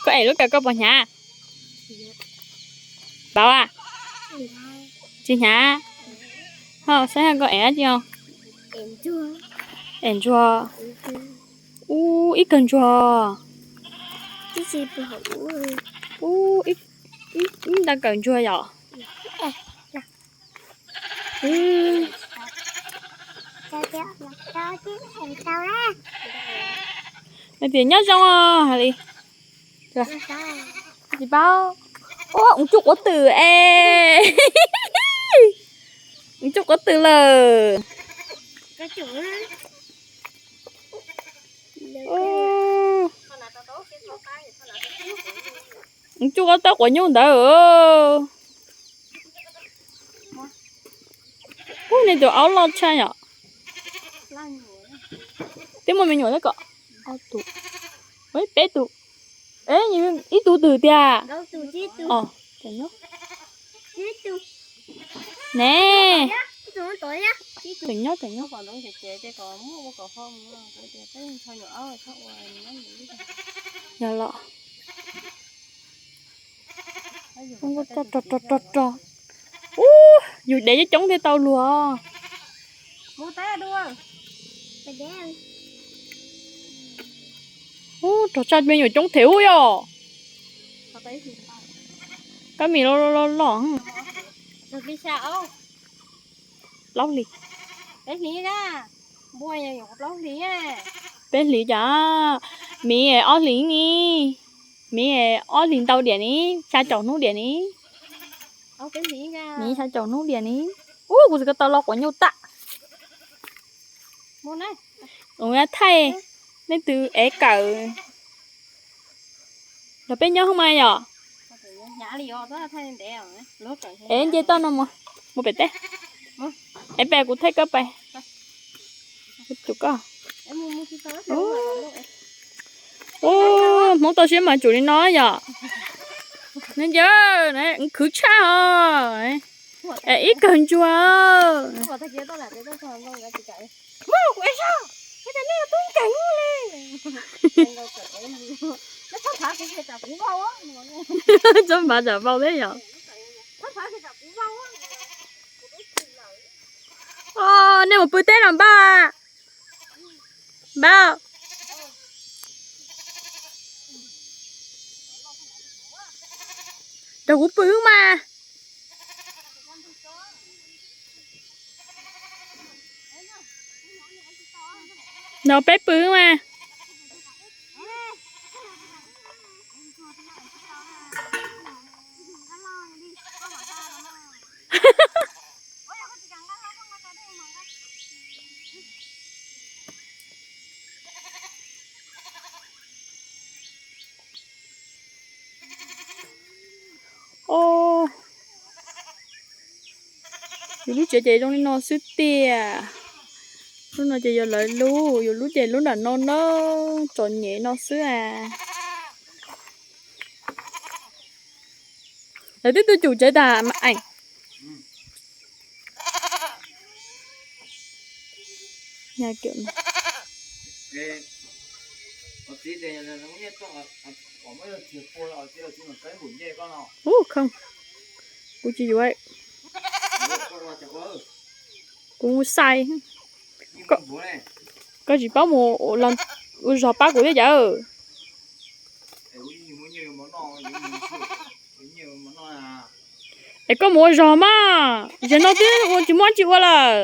Koj ev lub kawm koj puas hnyav? Paub a? Tsis hnyav. Ho saib koj ev dab tsi os? Ev ntsuag. Ub, ib kawm ntsuag. Ub, ib nta kawm ntsuag yom. Hais tias nyob zoo os li. Tsis paub. Ua, ua tsuj quav twm es. Ua tsuj quav twm lawm. Ua tsuj quav twm quav nyuj ntawd. Ub, nej tus aub loj tshaj yom. Twb muaj me nyuam thiab kom. Ob tug, peb tug. Ib tug twg tiag? Ne, tseem nyob tseem nyob. Yog los. Rog rog rog. Ub, yus dev coob coob thiaj tau luag. Ub, rog tshaj me nyuam coob thiab ub yom. Kab mis loj loj loj. Plaub hlis. Peb hlis cas? Miv ob hlis ni. Miv ob hlis ntau diam ni, xya caum hnub diam ni. Miv xya caum hnub diam ni. Ub, kuv tsis ko tau los quav nyuj tag. Ua thaij, nej twb ev kawm. Los peb nyob hauv mas yom. Ev nce toj no mus, mus pem teb. Ev pem kuv thaij koj pais. Tus koj. Ub, Hmoob toj siab mas tsum li no yom. Nws nce, khwv tshaj os. Es ib kawm ntsuag. Txhob nphav tsam vau thiab yom. Nej mus pw teb los npaj. Npaj. Rau kuv pw mas. No peb pw mas. Os, yus lub tsev ces zoo li no xwb tiag. Lub no ces yog lawv lub, yus lub ces lub nram no na, txom nyem no xwb as. Lawv twb tuaj cum tsev tas mas eem. Ub, khoom, kuv tsis yuav. Kuv xais. Koj tsis paub mus ua zog pab kuv thiab yawm. Es koj mus ua zog mas, zaum no twb ua tsis muaj dab tsi ua lawm.